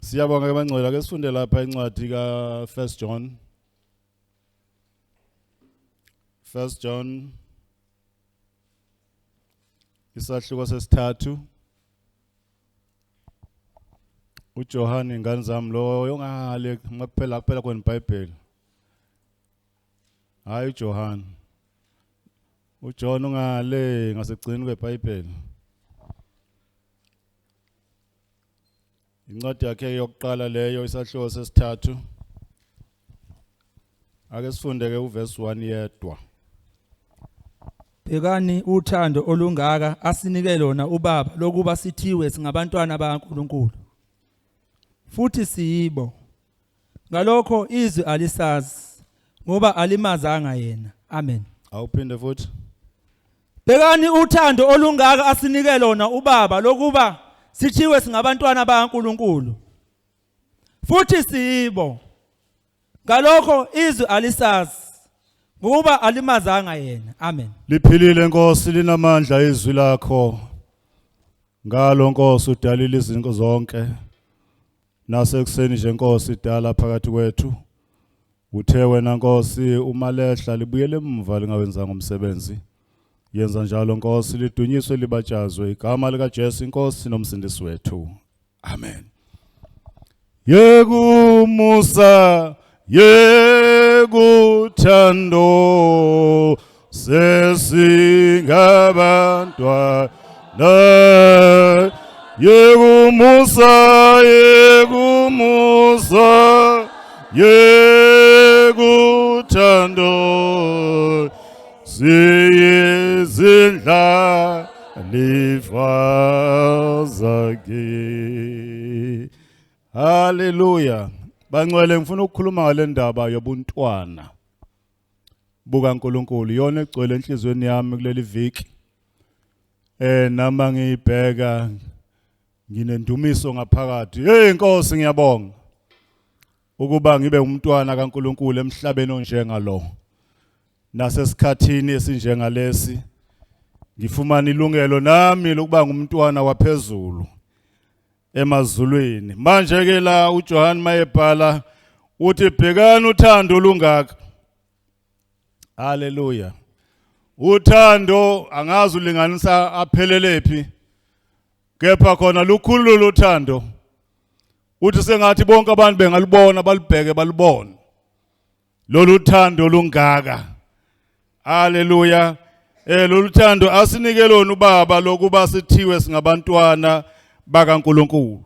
Siyabonga ke bangcwele, ake sifunde lapha incwadi ka 1 John. 1 John isahluko sesithathu. uJohane ingane zami lo yongale makuphela kuphela khona iBhayibheli. Hayi uJohane. uJohn ungale ngasekugcineni kweBhayibheli. Incwadi yakhe yokuqala leyo isahluko sesithathu. Ake sifunde ke uverse 1 yedwa. Bhekani uthando olungaka asinike lona uBaba lokuba sithiwe singabantwana bakaNkulunkulu. Futhi siyibo. Ngalokho izwi alisazi ngoba alimazanga yena. Amen. Awuphinde futhi. Bhekani uthando olungaka asinike lona uBaba lokuba sithiwe singabantwana bakaNkulunkulu. Futhi siyibo. Ngalokho izwi alisazi ngokuba alimazanga yena. Amen. Liphilile Nkosi linamandla izwi lakho. Ngalo Nkosi udalile izinto zonke. Nasekuseni nje Nkosi dala phakathi kwethu. Uthe wena Nkosi uma lehla libuyele emva lingawenzanga umsebenzi. Yenza njalo Nkosi lidunyiswe libatshazwe igama lika Jesu inkosi nomsindisi wethu. Amen. Yekumusa yekuthando sesingabantwana yekumusa yekumusa yekuthando siyizindla lifa zakhe. Haleluya. Bangcwele, ngifuna ukukhuluma ngale ndaba yobuntwana buka uNkulunkulu, iyona egcwele enhlizweni yami kuleli viki. Nama ngiyibheka nginendumiso ngaphakathi. Hey Nkosi, ngiyabonga ukuba ngibe umntwana kaNkulunkulu emhlabeni onjengalo. Nasesikhathini esinjengalesi ngifumana ilungelo nami lokuba ngumntwana waphezulu emazulwini. Manje ke la uJohn mayebhala uthi bhekani uthando olungaka. Haleluya. Uthando angazi ulinganisa aphelele phi, kepha khona lukhulu luthando. Uthi sengathi bonke abantu bengalubona, balubheke, balubone lolu thando lungaka. Haleluya. Lolu thando asinike lona uBaba lokuba sithiwe singabantwana bakaNkuluNkulu.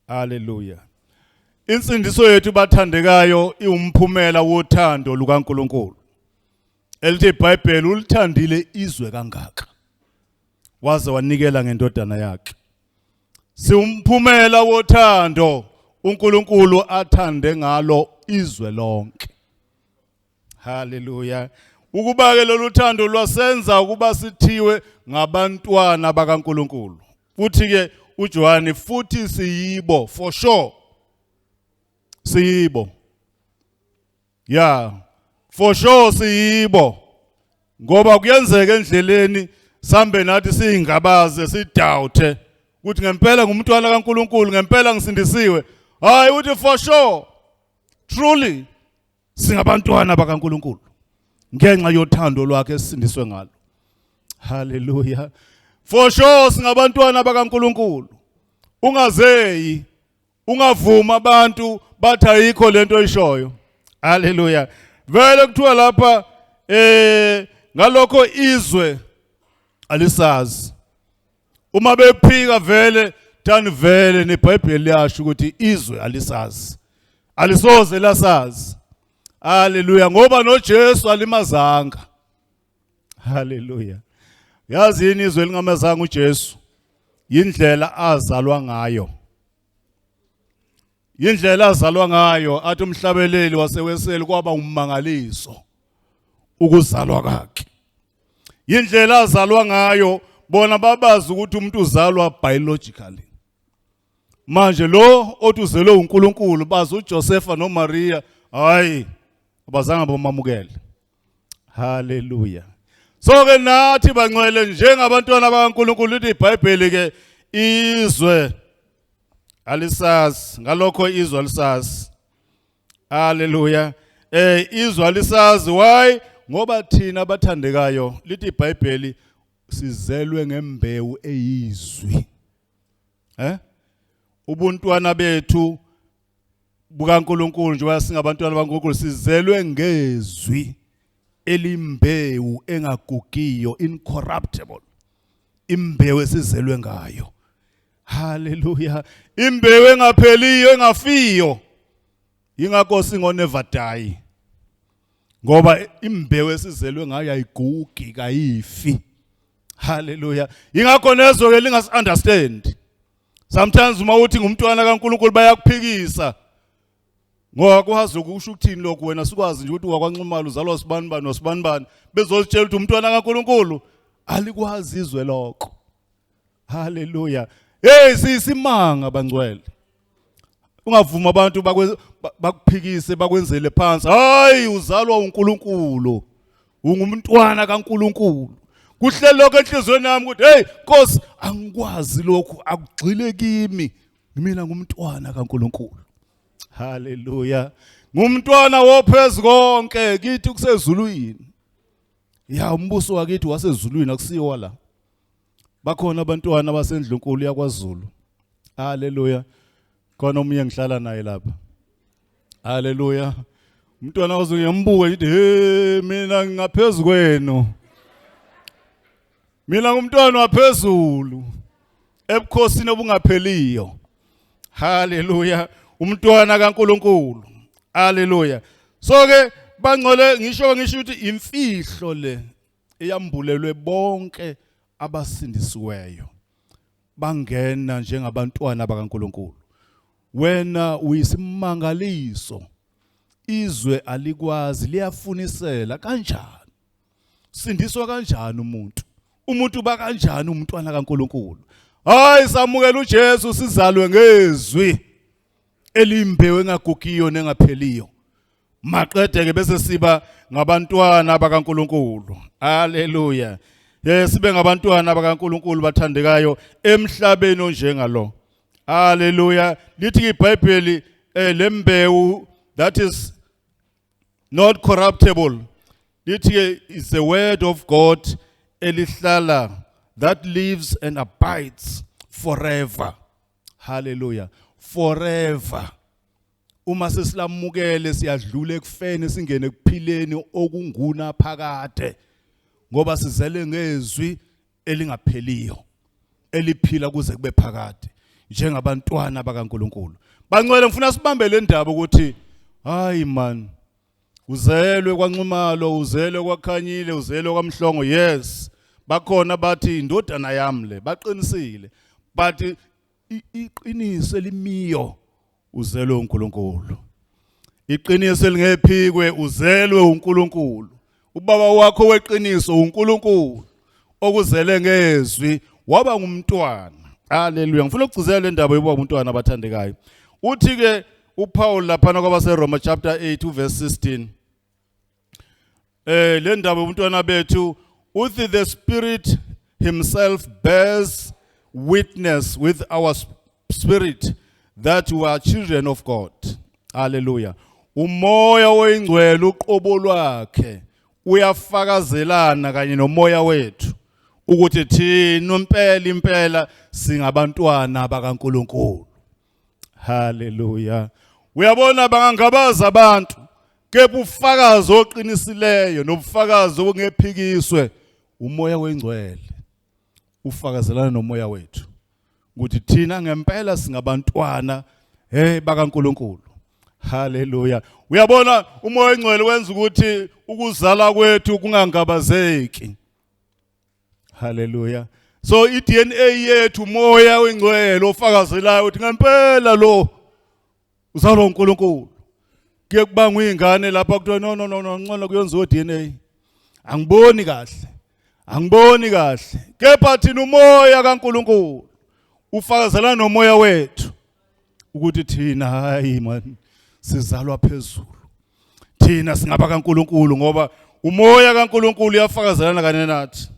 Haleluya. Insindiso yethu bathandekayo iwumphumela wothando lukaNkuluNkulu. Elithi iBhayibheli ulithandile izwe kangaka waze wanikela ngendodana yakhe. Siwumphumela wothando uNkulunkulu athande ngalo izwe lonke. Haleluya. Ukuba ke lolu thando lwasenza ukuba sithiwe ngabantwana bakaNkulunkulu. Futhi ke uJohane futhi siyibo for sure. Siyibo. Yeah. For sure siyibo. Ngoba kuyenzeka endleleni sambe nathi siyingabaze sidoubt ukuthi ngempela ngumntwana kaNkuluNkulu, ngempela ngisindisiwe. Hayi, uthi for sure truly singabantwana bakaNkuluNkulu ngenxa yothando lwakhe esisindiswe ngalo. Haleluya. For sure singabantwana bakaNkuluNkulu. Ungazeyi, ungavuma abantu bathi ayikho lento oyishoyo. Haleluya. Vele kuthiwa lapha ngalokho izwe alisazi. Uma bephika vele thani vele neBhayibheli liyasho ukuthi izwe alisazi. Alisoze lasazi. Haleluya, ngoba noJesu alimazanga. Haleluya. Yazi yini izwe lingamazanga uJesu? Indlela azalwa ngayo. Indlela azalwa ngayo, athi umhlabeleli waseweseli kwaba ummangaliso ukuzalwa kwakhe. Indlela azalwa ngayo, bona babazi ukuthi umuntu uzalwa biologically. Manje lo othi uzelwe uNkulunkulu, bazi uJosepha noMaria, hayi abazange bamamukele. Haleluya. So ke nathi bangcwele njengabantwana bakaNkulunkulu, lithi iBhayibheli ke izwe Alisazi ngalokho izwe alisazi. Haleluya. Izwe alisazi why? Ngoba thina abathandekayo lithi iBhayibheli sizelwe ngembewu eyizwi. Ubuntwana bethu bukaNkuluNkulu njengoba singabantwana baNkuluNkulu sizelwe ngezwi elimbewu engagugiyo, incorruptible, imbewu esizelwe ngayo. Haleluya, imbewu engapheliyo, engafiyo. Ingakho singo never die, ngoba imbewu esizelwe ngayo ayigugi, kayifi. Haleluya. Ingakho nezwe ke lingasi understand. Sometimes uma uthi ngumntwana kaNkuluNkulu bayakuphikisa, ngoba kuhazi ukusho ukuthini lokhu. Wena sikwazi nje ukuthi wakwaNxumalo, uzalwa sibani bani wasibani bani, bezozitshela ukuthi umntwana kaNkuluNkulu. Alikwazi izwe lokho. Haleluya. Hey, siyisimanga bangcwele. Ungavuma abantu bakuphikise, bakwenzele phansi. Hayi, uzalwa uNkulunkulu, ungumntwana kaNkuluNkulu. Kuhleli lokho enhliziyweni yami ukuthi hey Nkosi, angikwazi lokhu, akugxile kimi, mina ngumntwana kaNkuluNkulu. Haleluya, ngumntwana wophezulu konke, kithi kusezulwini. Ya, umbuso wakithi wasezulwini, akusiwo la. Bakhona abantwana basendlunkulu yakwaZulu. Haleluya. Khona omunye ngihlala naye lapha. Haleluya. Umntwana waZulu ngiyambuka ngithi, "Hey, mina ngingaphezulu kwenu. Mina ngumntwana waphezulu ebukhosini obungapheliyo." Haleluya. Umntwana kaNkuluNkulu. Haleluya. So ke bangcole, ngisho ukuthi imfihlo le eyambulelwe bonke abasindisiweyo bangena njengabantwana bakaNkuluNkulu. Wena uyisimangaliso, izwe alikwazi, liyafunisela kanjani, sindiswa kanjani umuntu ba kanjani umntwana kaNkuluNkulu. Hayi, samukela uJesu, sizalwe ngezwi elimbewu engagugiyo nengapheliyo, maqede ke bese siba ngabantwana bakaNkuluNkulu. Haleluya. Yes, sibe ngabantwana bakaNkuluNkulu bathandekayo emhlabeni onjengalo. Haleluya. Lithi iBhayibheli lembewu that is not corruptible, lithi ke is the word of God elihlala, that lives and abides forever. Hallelujah, forever. Uma sesilamukele siyadlula ekufeni singene ekuphileni okunguna phakade, ngoba sizele ngezwi elingapheliyo eliphila kuze kube phakade njengabantwana bakaNkuluNkulu. Bangcwele, ngifuna sibambe le ndaba ukuthi hayi man, uzelwe kwaNxumalo, uzelwe kwaKhanyile, uzelwe kwaMhlongo. Yes, bakhona bathi indodana yami le, baqinisile, but iqiniso elimiyo, uzelwe uNkulunkulu. Iqiniso elingephikwe, uzelwe uNkulunkulu. Ubaba wakho weqiniso uNkulunkulu okuzele ngezwi waba ngumntwana. Haleluya. Ngifuna ukugcizelela le ndaba yokuba umntwana abathandekayo. Uthi ke uPaul laphana kwabaseRoma chapter 8 uverse 16, le ndaba yobantwana bethu, uthi the Spirit himself bears witness with our spirit that we are children of God. Hallelujah. Umoya oyingcwele uqobo lwakhe uyafakazelana kanye nomoya wethu ukuthi thina impela impela singabantwana bakaNkuluNkulu. Haleluya. Uyabona, bangangabaza abantu, kepha ufakazi oqinisileyo nobufakazi obungephikiswe, umoya wengcwele ufakazelana nomoya wethu ukuthi thina ngempela singabantwana hey bakaNkuluNkulu. Haleluya. Uyabona, umoya oyingcwele wenza ukuthi ukuzala kwethu kungangabazeki. Haleluya. So iDNA yethu, umoya oyingcwele ofakazelayo ukuthi ngempela lo uzalwa uNkulunkulu. Kuye kubangwa izingane lapha kuthiwa no, no, no, no, ngcono kuyenziwa DNA, angiboni kahle, angiboni kahle. Kepha thina umoya kaNkulunkulu ufakazela nomoya wethu ukuthi thina, hayi man, sizalwa phezulu, thina singaba kaNkulunkulu, ngoba umoya kaNkulunkulu uyafakazelana kanye nathi.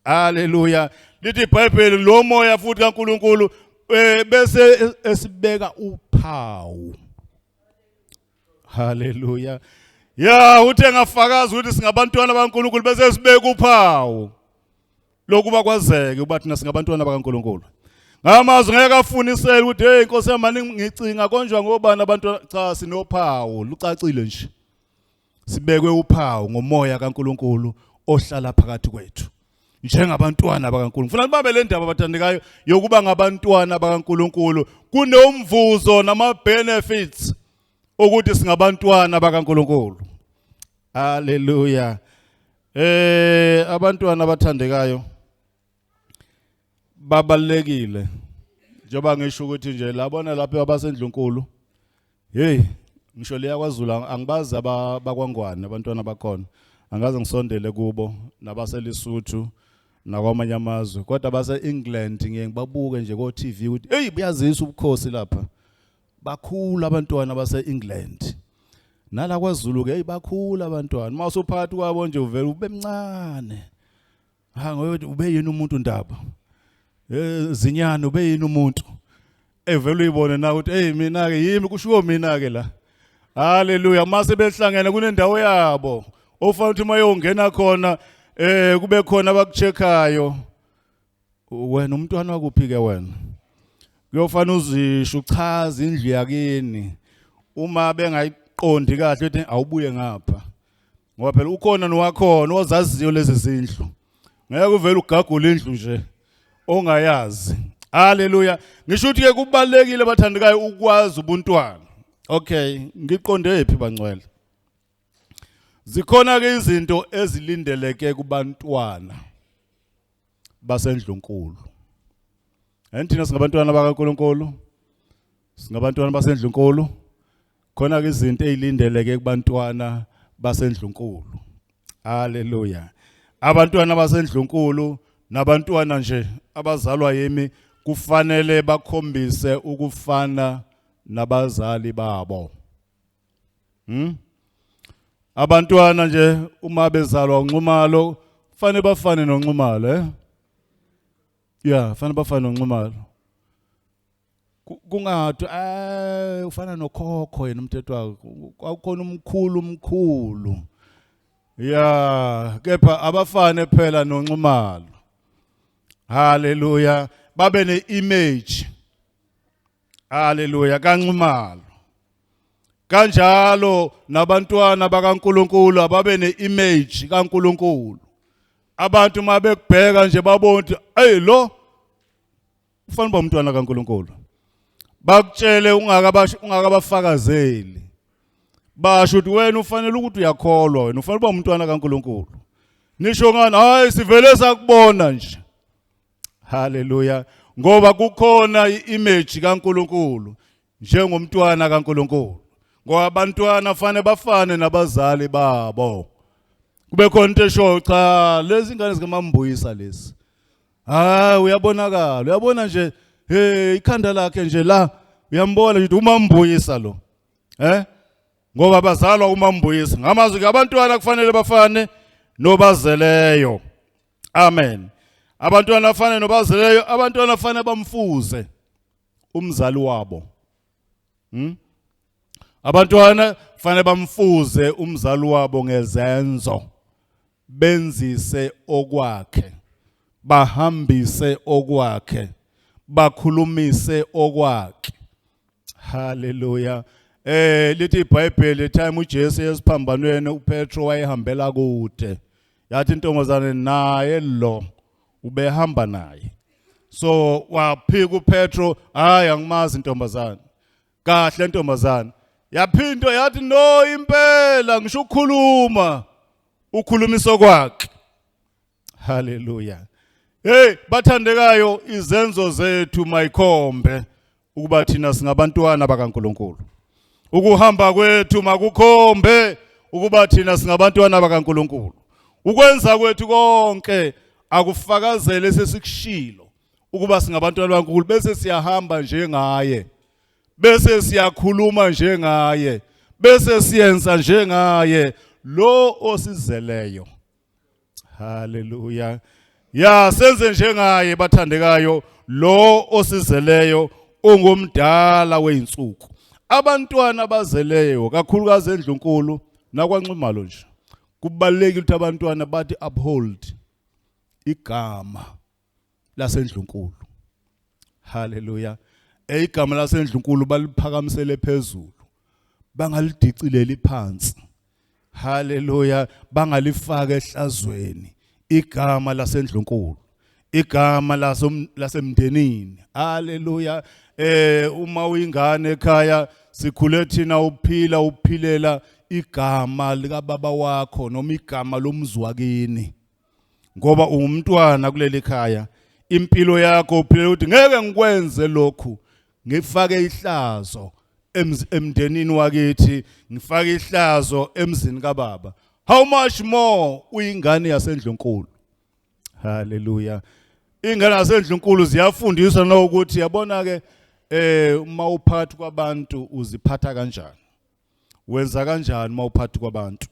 Haleluya. Lithi iBhayibheli lo moya futhi kaNkulunkulu Bese esibeka uphawu. Haleluya. Ya uthi engafakaza ukuthi singabantwana bakaNkulunkulu bese sibeka uphawu lokuba kwazeke ukuba thina singabantwana bakaNkulunkulu. Ngamazwi ngeke afunisele ukuthi hey Nkosi yami ngicinga konjwa ngobani abantwana, cha sinophawu lucacile nje. Sibekwe uphawu ngomoya kaNkulunkulu ohlala phakathi kwethu njengabantwana bakaNkulunkulu. Ngifuna nibabe le ndaba bathandekayo yokuba ngabantwana bakaNkulunkulu. Kunomvuzo nama benefits ukuthi singabantwana bakaNkulunkulu. Haleluya. Abantwana abathandekayo babalekile. Njengoba ngisho ukuthi nje labona lapha abasendlunkulu. Hey, ngisho leya kwaZulu angibazi abakwaNgwane abantwana bakhona. Angaze ngisondele kubo nabaseLesotho nakwamanye amazwe. Kodwa base England ngiye ngibabuke nje ko TV ukuthi hey buyazisa ubukhosi lapha. Bakhula abantwana base England. Nala kwaZulu ke hey bakhula abantwana. Uma usuphakathi kwabo nje uvela ube mncane. Ha ngoba ube yini umuntu ndaba? Zinyane ube yini umuntu? Evela uyibone na ukuthi hey mina ke yimi kushiwo mina ke la. Haleluya mase behlangene kunendawo yabo. Ofanele ukuthi uma yongena khona kube khona abakucheckayo. Wena umntwana wakuphi ke wena? Kuyofana uzisho uchaze indlu yakini. Uma bengayiqondi kahle uthi awubuye ngapha. Ngoba phela ukhona nowakhona ozaziyo lezi zindlu. Ngeke uvele ugagule indlu nje ongayazi. Haleluya. Ngisho ukuthi ke kubalekile bathandekayo ukwazi ubuntwana. Okay, ngiqonde phi bangcwele? Zikhona ke izinto ezilindeleke kubantwana basendlunkulu. Enthina singabantwana bakaNkulunkulu. Singabantwana basendlunkulu. Khona ke izinto ezilindeleke kubantwana basendlunkulu. Haleluya. Abantwana basendlunkulu nabantwana nje abazalwa yimi kufanele bakhombise ukufana nabazali babo. Abantwana nje uma bezalwa uNxumalo kufanele bafane noNxumalo eh? Yeah, fanele bafane noNxumalo. Kungathi ufana nokhokho yena umthetho wakhe kwakukhona umkhulu umkhulu. Yeah, kepha abafane phela noNxumalo. Haleluya, babe neimage. Haleluya kaNxumalo. Kanjalo nabantwana bakaNkuluNkulu ababe neimage kaNkuluNkulu. Abantu mabekubheka nje babona ukuthi hey lo ufanele uba umntwana kaNkuluNkulu. Bakutshele ungakabafakazeli. Basho ukuthi wena ufanele ukuthi uyakholwa wena ufanele uba umntwana kaNkuluNkulu. Nisho ngani? Hayi sivele sakubona nje. Haleluya. Ngoba kukhona iimage kaNkuluNkulu njengomntwana kaNkuluNkulu. Ngoba abantwana fanele bafane nabazali babo. Kube khona into eshoyo cha lezi ingane zikaMambuyisa lezi. Hayi uyabonakala, uyabona nje hey ikhanda lakhe nje la uyambona nje uMambuyisa lo. Ngoba bazalwa uMambuyisa. Ngamazwi ke abantwana kufanele bafane nobazeleyo. Amen. Abantwana bafane nobazeleyo, abantwana bafane bamfuze umzali wabo. Abantwana fanele bamfuze umzali wabo ngezenzo. Benzise okwakhe, bahambise okwakhe, bakhulumise okwakhe. Haleluya. Lithi iBhayibheli time uJesu esiphambanweni uPetro wayehambela kude. Yathi intombazane naye lo ubehamba naye. So waphika uPetro, hayi angimazi intombazane. Kahle ntombazane. Yaphinda yathi no impela ngisho ukukhuluma ukhulumiso kwakhe. Haleluya. Hey bathandekayo izenzo zethu mayikhombe ukuba thina singabantwana bakaNkuluNkulu. Ukuhamba kwethu makukhombe ukuba thina singabantwana bakaNkuluNkulu. Ukwenza kwethu konke akufakazele esesikushilo ukuba singabantwana bakaNkuluNkulu bese siyahamba njengaye. Bese siyakhuluma njengaye. Bese siyenza njengaye lo osizeleyo. Haleluya. Ya senze njengaye bathandekayo Lo osizeleyo ungumdala weinsuku. Abantwana abazeleyo kakhulukazi endlunkulu nakwaNxumalo nje, kubalulekile ukuthi abantwana bathi uphold igama lasendlunkulu. Haleluya. Igama lasendlunkulu baliphakamisele phezulu, bangalidicileli phansi. Haleluya, bangalifaka ehlazweni igama lasendlunkulu, igama lasemndenini. Haleluya. Uma uyingane ekhaya, sikhule thina uphila uphilela igama likababa wakho noma igama lomzi wakini, ngoba ungumntwana kuleli khaya. Impilo yakho uphile ukuthi ngeke ngikwenze lokhu ngifake ihlazo emndenini wakithi, ngifake ihlazo emzini kababa. How much more uyingane yasendlunkulu? Haleluya. Ingane zasendlunkulu ziyafundiswa nokuthi yabona ke, uma uphathi kwabantu uziphatha kanjani, wenza kanjani uma uphathi kwabantu,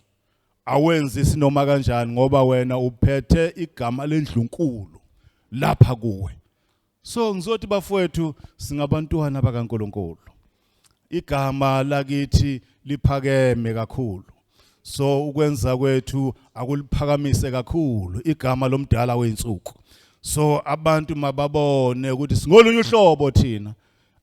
awenzi isinoma kanjani, ngoba wena uphethe igama lendlunkulu lapha kuwe. So ngizothi bafowethu, singabantwana bakaNkulunkulu, igama lakithi liphakeme kakhulu, so ukwenza kwethu akuliphakamise kakhulu igama lomdala weinsuku. So abantu mababone ukuthi singolunye uhlobo thina,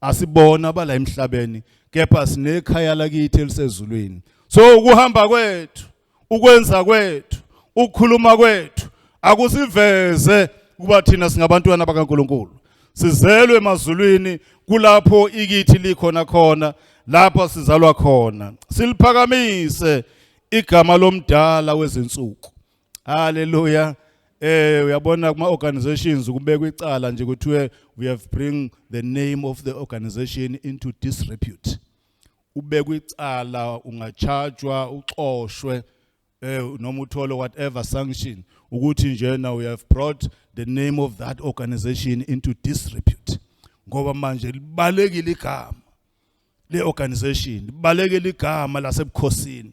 asibona bala emhlabeni, kepha sinekhaya lakithi elisezulwini. So ukuhamba kwethu, ukwenza kwethu, ukukhuluma kwethu akusiveze kuba thina singabantwana bakaNkulunkulu, sizelwe emazulwini, kulapho ikithi likhona khona, lapho sizalwa khona. Siliphakamise igama lomdala wezinsuku. Haleluya. Uyabona kuma organizations kubekwa icala nje, kuthiwe we have bring the name of the organization into disrepute. Ubekwa icala, ungachajwa, uxoshwe, noma uthole whatever sanction, ukuthi njena we have brought the name of that organization into disrepute, ngoba manje libalekile igama le organization, libalekile igama lasebukhosini.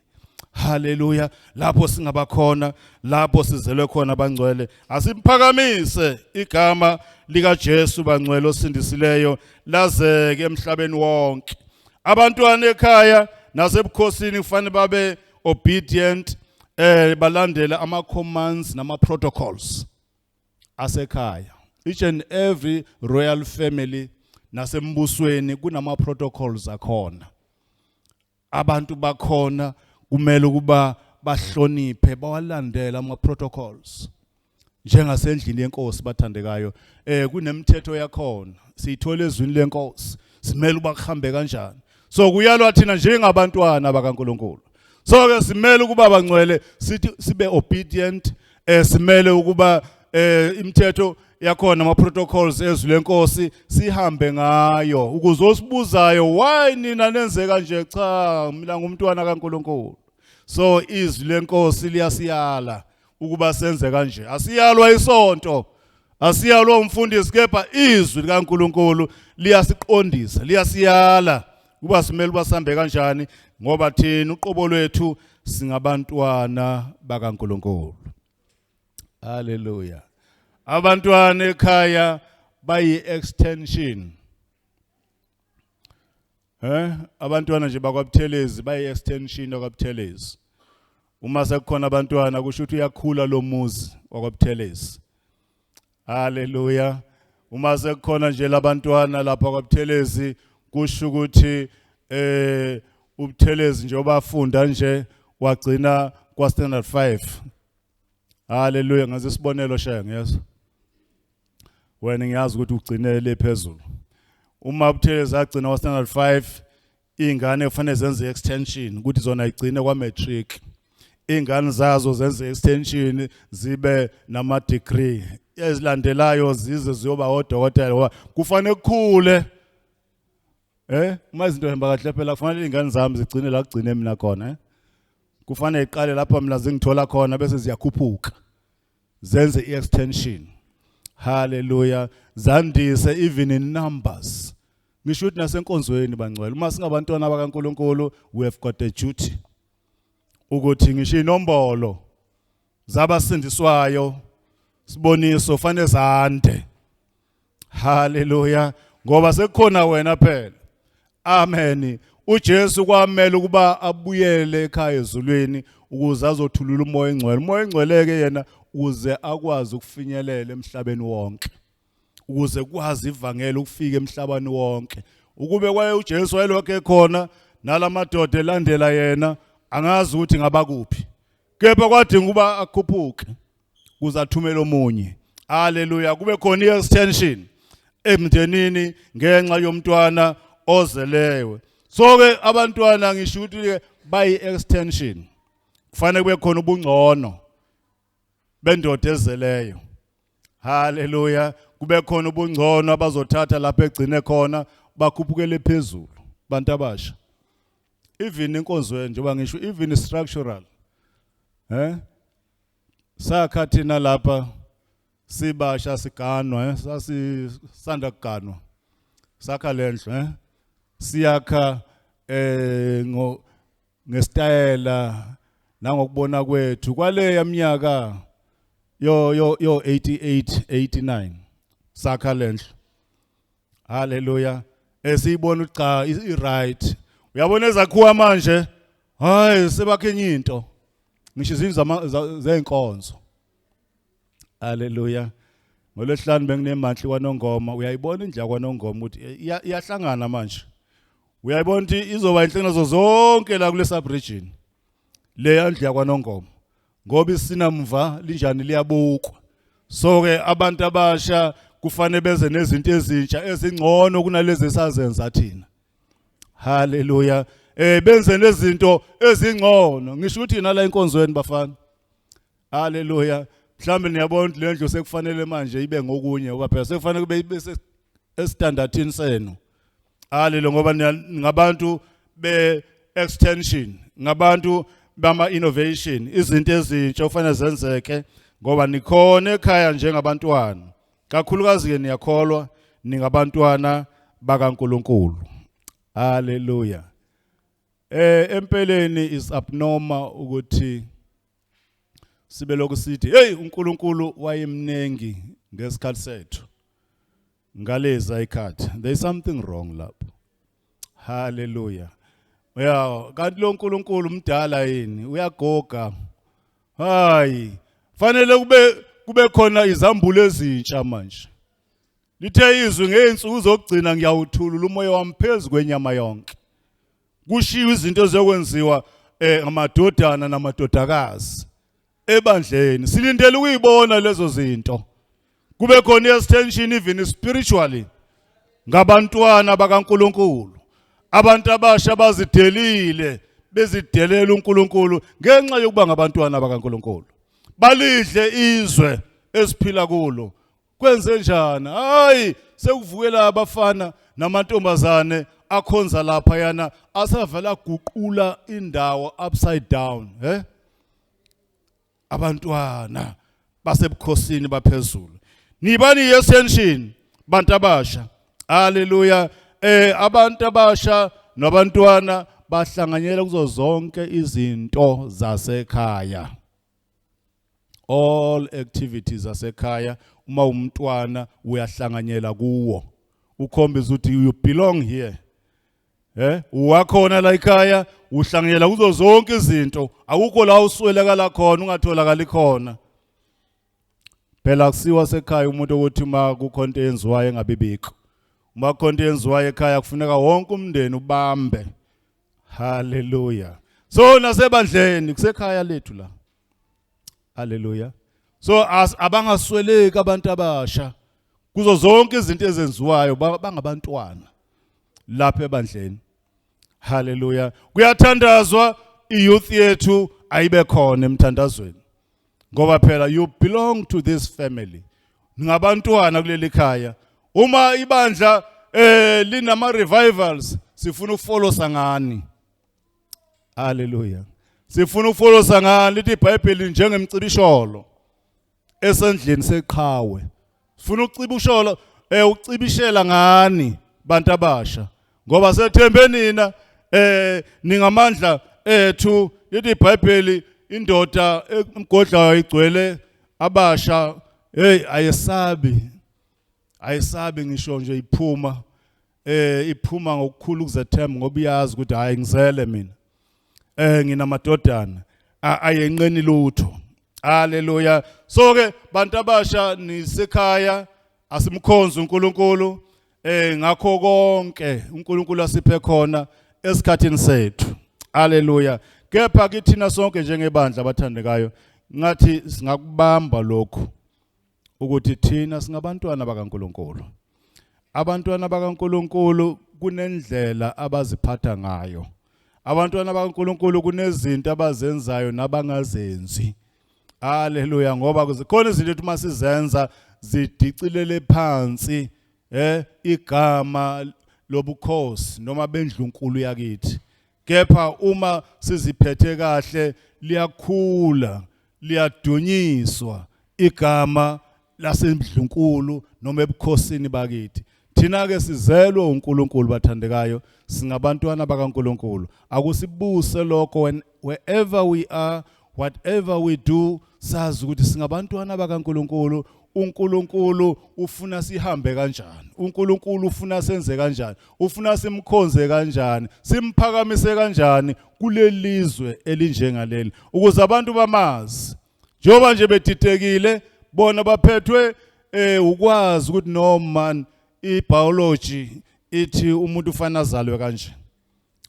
Haleluya. Lapho singabakhona, lapho sizelwe khona abangcwele, asimphakamise igama lika Jesu bangcwele osindisileyo, lazeke emhlabeni wonke. Abantwana ekhaya nasebukhosini kufanele babe obedient, balandele ama commands nama protocols asekhaya. Each and every royal family nasembusweni kunama protocols akhona. Abantu bakhona kumele ukuba bahloniphe, bawalandele ama protocols. Njengasendlini yenkosi bathandekayo, kunemithetho yakhona, siyithola ezwini lenkosi, simele uba kuhambe kanjani. So kuyalwa thina njengabantwana bakaNkulunkulu. So ke simele ukuba bangcwele, sithi sibe obedient, simele ukuba imithetho yakhona, ama protocols ezwi lenkosi sihambe ngayo, ukuze osibuzayo why nina nenze kanje, cha, mina ngumntwana kaNkulunkulu. So izwi lenkosi liyasiyala ukuba senze kanje. Asiyalwa isonto, asiyalwa umfundisi, kepha izwi likaNkulunkulu liyasiqondisa, liyasiyala kuba simele uba sihambe kanjani, ngoba thina uqobo lwethu singabantwana bakaNkulunkulu. Haleluya. Abantwana ekhaya bayi extension. Abantwana nje bakwaButhelezi bayi extension yakwaButhelezi. Uma sekukhona abantwana kusho ukuthi uyakhula lo muzi wakwaButhelezi. Haleluya. Uma sekukhona nje labantwana lapha kwaButhelezi, kusho ukuthi uButhelezi nje obafunda nje wagcina kwa standard 5. Haleluya, ngaze isibonelo shaya ngiyezwa. Wena ngiyazi ukuthi ugcine le phezulu. Uma uButhelezi agcina kwa standard 5, ingane kufanele zenze extension ukuthi zona igcine kwa matric. Ingane zazo zenze extension zibe nama degree. Ezilandelayo zize ziyoba odokotela, ngoba kufanele kukhule. Uma izinto hamba kahle phela, kufanele ingane zami zigcine la kugcine mina khona, eh. Kufanele iqale lapha mina zingithola khona, bese ziyakhuphuka. Zenze i-extension. Hallelujah. Zandise even in numbers. Ngisho ukuthi nasenkonzweni bangcwele, uma singabantwana bakaNkulunkulu, we have got a duty ukuthi ngisho inombolo zabasindiswayo, siboniso, fanele zande. Haleluya, ngoba sekukhona wena phela. Amen. UJesu kwamela ukuba abuyele ekhaya ezulwini ukuze azothulula uMoya oNgcwele. UMoya oNgcwele ke yena ukuze akwazi ukufinyelela emhlabeni wonke, ukuze kwazi ivangeli ukufika emhlabeni wonke. Ukube kwaye uJesu wayelokhu ekhona nalamadoda elandela yena, angazi ukuthi ngabakuphi, kepha kwadinga ukuba akhuphuke kuze athumele omunye. Haleluya, kube khona i-extension emndenini ngenxa yomntwana ozelewe. So ke abantwana ngisho ukuthi bayi extension, kufanele kube khona ubungcono bendoda ezeleyo. Haleluya, kube khona ubungcono abazothatha lapha egcine khona bakhuphukele phezulu. Bantu abasha, even inkonzweni, njengoba ngisho, even structural, sakha thina lapha sibasha siganwa, sasisanda kuganwa, sakha lendlu, siyakha ngo ngesitayela nangokubona kwethu kwale yaminyaka yo 88 89 sakha lendlu. Haleluya, esiyibona ukuthi cha, i right. Uyabona ezakhiwa manje, hayi, sebakhe enye into, ngisho izindlu zeyinkonzo. Haleluya. Ngolwesihlanu benginemonthly kwaNongoma. Uyayibona indlu yakwaNongoma ukuthi iyahlangana manje. Uyayibona ukuthi izoba inhle nazo zonke la kule sub region le yandlu yakwaNongoma, ngoba isinamva linjani, liyabukwa. So ke abantu abasha kufanele beze nezinto ezintsha ezingcono kunalezi esazenza thina. Haleluya, benze nezinto ezingcono. Ngisho ukuthi nala enkonzweni, bafana, haleluya, mhlambe niyabona ukuthi le ndlu sekufanele manje ibe ngokunye, ngoba phela sekufanele kube ibe esitandardini senu. Haleluya, ngoba ngabantu be extension, ngabantu bama innovation, izinto ezintsha kufanele zenzeke ngoba nikhona ekhaya njengabantwana. Kakhulukazi ke niyakholwa, ningabantwana bakaNkuluNkulu. Haleluya. Empeleni is abnormal ukuthi sibe lokhu sithi, hey, uNkulunkulu wayemnengi ngesikhathi sethu ngaleza ikhathi. There is something wrong lapho. Haleluya. Ya, kanti lo uNkulunkulu umdala yini? Uyagoga? Hayi, fanele kube khona izambulo ezintsha manje. Lithe izwi, ngeyinsuku zokugcina ngiyawuthulula umoya wami phezu kwenyama yonke. Kushiwo izinto ezokwenziwa ngamadodana namadodakazi ebandleni. Silindele ukuyibona lezo zinto, kube khona i-extension even spiritually ngabantwana bakaNkuluNkulu. Abantu abasha bazidelile, bezidelela uNkulunkulu ngenxa yokuba ngabantwana bakaNkuluNkulu, balidle izwe esiphila kulo. Kwenze njani? Hayi, sekuvukela abafana namantombazane akhonza lapha yana, asavela guqula indawo upside down. Abantwana basebukhosini baphezulu, nibani i-ascension, bantu abasha. Haleluya. Abantu abasha nabantwana bahlanganyela kuzo zonke izinto zasekhaya, all activities zasekhaya. Uma umntwana uyahlanganyela kuwo, ukhombisa ukuthi you belong here, uwakhona la ekhaya, uhlanganyela kuzo zonke izinto. Akukho la uswelekala khona, ungatholakali khona. Phela kusiwa sekhaya umuntu ukuthi uma kukhona into eyenziwayo engabibikho. Uma kukhona into eyenziwayo ekhaya, kufuneka wonke umndeni ubambe. Haleluya. So nasebandleni kusekhaya lethu la. Haleluya. So abangasweleki abantu abasha kuzo zonke izinto ezenziwayo, bangabantwana lapha ebandleni. Haleluya. Kuyathandazwa, iyouth yethu ayibe khona emthandazweni, ngoba phela you belong to this family, ningabantwana kuleli khaya. Uma ibandla linama revivals, sifuna ukufolosa ngani. Haleluya, sifuna ukufolosa ngani. Lithi iBhayibheli, njengemcibisholo esendlini seqhawe. Sifuna ucibisholo, ucibishela ngani, bantu abasha, ngoba sethembe nina, ningamandla ethu. Lithi iBhayibheli, indoda emgodlayo igcwele abasha, hey, ayesabi. Ayisabi ngisho nje iphuma, iphuma ngokukhulu ukuzethemba, ngoba iyazi ukuthi hayi, ngizele mina, nginamadodana ayenqeni lutho. Haleluya. So ke bantu abasha nisekhaya, asimkhonze uNkulunkulu ngakho konke uNkulunkulu asiphe khona esikhathini sethu. Haleluya. Kepha kithina sonke njengebandla, abathandekayo, ngathi singakubamba lokhu ukuthi thina singabantwana bakaNkulunkulu. Abantwana bakaNkulunkulu kunendlela abaziphatha ngayo. Abantwana bakaNkulunkulu kunezinto abazenzayo nabangazenzi. Haleluya. Ngoba khona izinto ethi masizenza zidicilele phansi igama lobukhosi noma bendlunkulu yakithi, kepha uma siziphethe kahle liyakhula, liyadunyiswa igama lasendlunkulu noma ebukhosini bakithi. Thina ke sizelwe uNkulunkulu, bathandekayo, singabantwana bakaNkulunkulu. Akusibuse lokho when wherever we are, whatever we do, sazi ukuthi singabantwana bakaNkulunkulu. uNkulunkulu ufuna sihambe kanjani? uNkulunkulu ufuna senze kanjani? Ufuna simkhonze kanjani, simphakamise kanjani kulelizwe elinjengaleli, ukuze abantu bamazi? Njengoba nje bedidekile bona, baphethwe ukwazi ukuthi no man, ibiology ithi umuntu ufana azalwe kanje.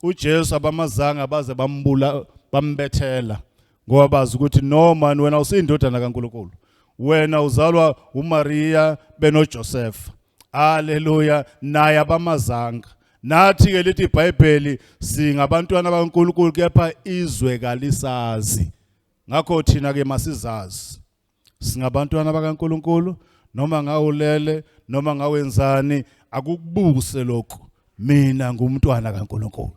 uJesu abamazanga baze bambula, bambethela, ngoba bazi ukuthi no man, wena usindodana kaNkulunkulu, wena uzalwa uMaria benoJoseph. Haleluya. Naye abamazanga. Nathi ke lithi iBhayibheli singabantwana bakaNkulunkulu, kepha izwe kalisazi. Ngakho thina ke masizazi singabantwana bakaNkulunkulu. Noma ngawulele noma ngawenzani, akukubuse lokhu: mina ngumntwana kaNkulunkulu.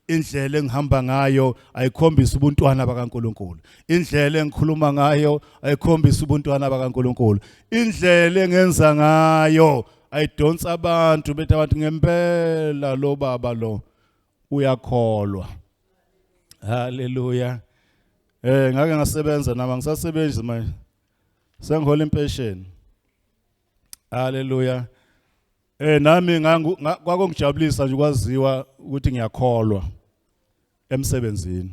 Indlela engihamba ngayo ayikhombisa ubuntwana bakaNkulunkulu. Indlela engikhuluma ngayo ayikhombisa ubuntwana bakaNkulunkulu. Indlela engenza ngayo ayidonsa abantu, bethi abantu, "Ngempela lo baba lo uyakholwa." Haleluya. Ngake ngasebenza nami, ngisasebenzi manje, sengihola impesheni. Haleluya. Nami ngangu kwakungijabulisa nje ukwaziwa ukuthi ngiyakholwa emsebenzini.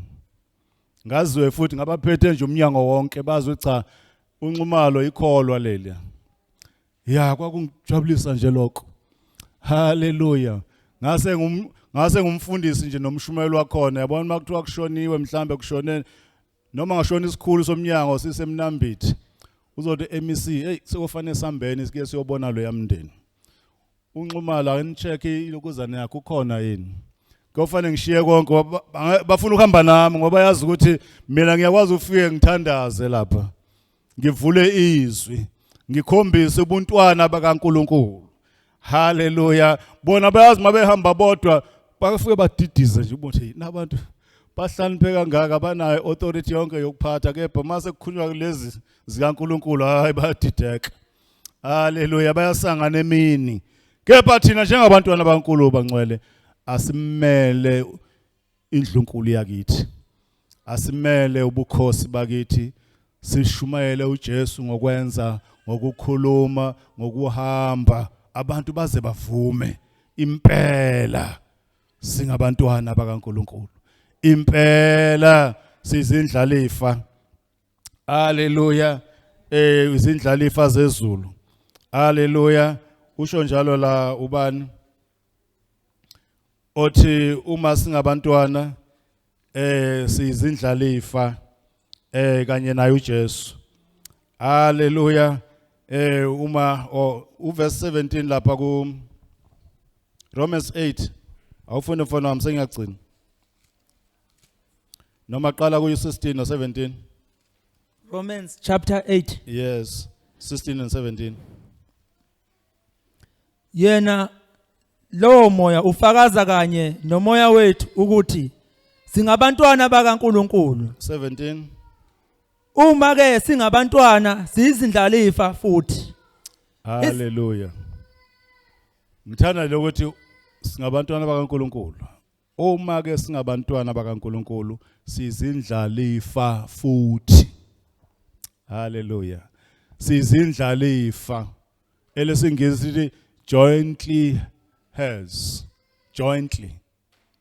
Ngaziwe futhi ngabaphethe nje umnyango wonke, bazi cha, uNxumalo ikholwa leli. Ya, kwakungijabulisa nje lokho. Haleluya. Ngase ngumfundisi nje nomshumelo wakhona, yabona, makuthiwa kushoniwe, mhlambe kushone noma ngashona isikhulu somnyango sisemnambithi, uzothi MEC, "Hey, sekufanele sambeni sike siyobona lo yamndeni uNxumalo, ake nicheck ilokuzana yakhe ukhona yini." Kuyofanele ngishiye konke, bafuna ukuhamba nami ngoba yazi ukuthi mina ngiyakwazi ufike ngithandaze lapha, ngivule izwi, ngikhombise ubuntwana bakaNkulunkulu. Haleluya. Bona bayazi mabehamba bodwa bafike badidize nje ukuthi nabantu bahlakaniphe kangaka, banayo authority yonke yokuphatha, kepha mase kukhulunywa kulezi zikaNkulunkulu, hayi, bayadideka. Haleluya, bayasangana emini. Kepha thina njengabantwana baNkulunkulu bangcwele, asimele indlunkulu yakithi, asimele ubukhosi bakithi, sishumayele uJesu ngokwenza, ngokukhuluma, ngokuhamba, abantu baze bavume impela singabantwana bakaNkulunkulu, impela sizindlalifa. Haleluya. Izindlalifa zezulu. Haleluya. Usho njalo la ubani othi uma singabantwana sizindlalifa kanye naye uJesu. Haleluya. Uma uverse 17 lapha ku Romans 8, awufune mfana wami, sengiyagcina, noma qala ku 16 no 17. Romans chapter 8. Yes, 16 and 17. Yena lowo moya ufakaza kanye nomoya wethu ukuthi singabantwana bakaNkulunkulu. 17. Uma ke singabantwana, siyizindlalifa futhi. Haleluya. Ngithanda lokuthi singabantwana bakaNkulunkulu. Uma ke singabantwana bakaNkulunkulu, sizindlalifa futhi. Haleluya. Sizindlalifa. Elesingisi lithi jointly heirs. Jointly.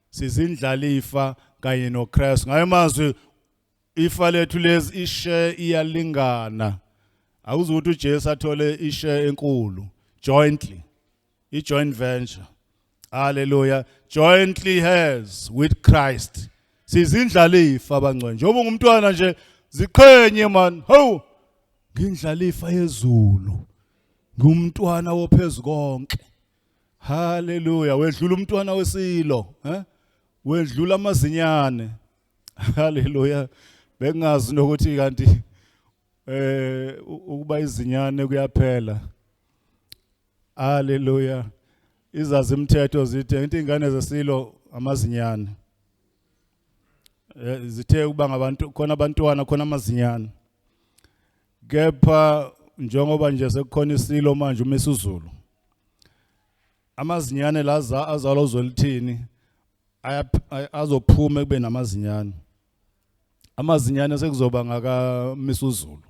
Sizindlalifa kanye noKristu. Ngayo mazwi ifa lethu lezi ishare iyalingana. Akuzukuthi uJesu athole ishare enkulu jointly. I joint venture. Hallelujah. Jointly heirs with Christ. Sizindlalifa abangcwele. Njengoba ungumntwana nje ziqhenye man. Hawu ngindlalifa yezulu. Ngumntwana wophezulu konke. Hallelujah. Wedlula umntwana wesilo, eh? Wedlula amazinyane. Hallelujah. Bengazi nokuthi kanti ukuba izinyane kuyaphela. Hallelujah. Izazi imthetho zithi into ingane zesilo amazinyane. Zithe kuba ngabantu khona abantwana khona amazinyane. Kepha njengoba nje sekukhona isilo manje uMisuzulu. Amazinyane laza azalwa uZwelithini azophuma kube namazinyane. Amazinyane sekuzoba ngaka Misuzulu.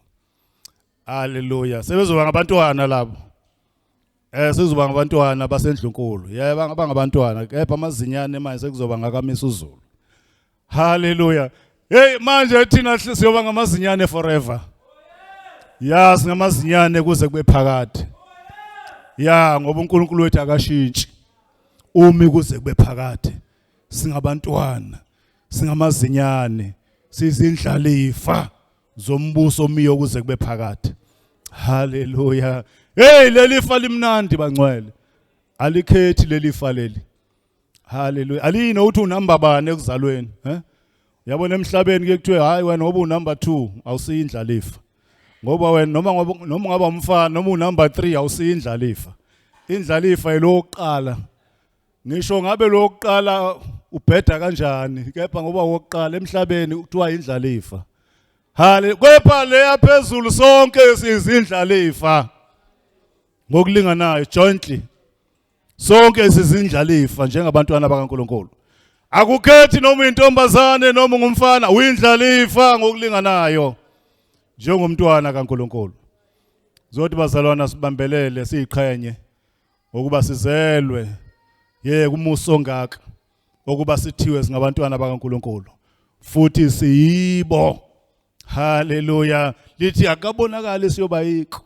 Hallelujah. Sebezoba ngabantwana labo. Sekuzoba ngabantwana basendlunkulu. Yebo bangabantwana kepha amazinyane manje sekuzoba ngaka Misuzulu. Hallelujah. Hey manje thina siyoba ngamazinyane forever. Ya singamazinyane kuze kube phakade. Ya ngoba uNkulunkulu wethu akashintshi. Umi kuze kube phakade. Singabantwana, singamazinyane, sizindlalifa zombuso omiyo kuze kube phakade. Hallelujah. Hey leli fa limnandi bangcwele. Alikhethi leli fa leli. Hallelujah. Alini uthi unumber bani ekuzalweni, eh? Yabona emhlabeni ke kuthiwe hayi wena ngoba unumber 2 awusiyindlalifa. Ngoba wena noma ngoba noma ungaba umfana noma unumber 3 awusiyindlalifa. Indlalifa yilokuqala. Ngisho ngabe lokuqala ubheda kanjani kepha ngoba wokuqala emhlabeni kuthiwa indlalifa. Hale kepha leya phezulu sonke sizindlalifa. Ngokulinganayo jointly. Sonke sizindlalifa njengabantwana bakaNkuluNkulu. Akukhethi noma intombazane noma ungumfana uyindlalifa ngokulinganayo njengomntwana kaNkuluNkulu. Zothi bazalwana sibambelele siyiqhenye ngokuba sizelwe ye kumuso ongaka okuba sithiwe singabantwana bakaNkuluNkulu futhi siyibo. Haleluya. Lithi akabonakali siyoba yikho.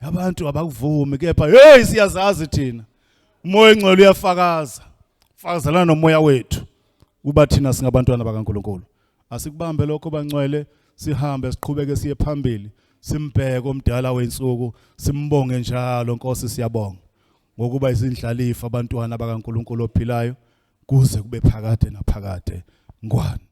Abantu abakuvumi kepha hey siyazazi thina. Umoya engcwele uyafakaza. Fakazelana nomoya wethu kuba thina singabantwana bakaNkuluNkulu. Asikubambe lokho bangcwele sihambe siqhubeke siye phambili simbheke omdala wensuku simbonge njalo Nkosi siyabonga ngokuba izindlalifa abantwana bakaNkuluNkulu ophilayo kuze kube phakade naphakade. Ngwane.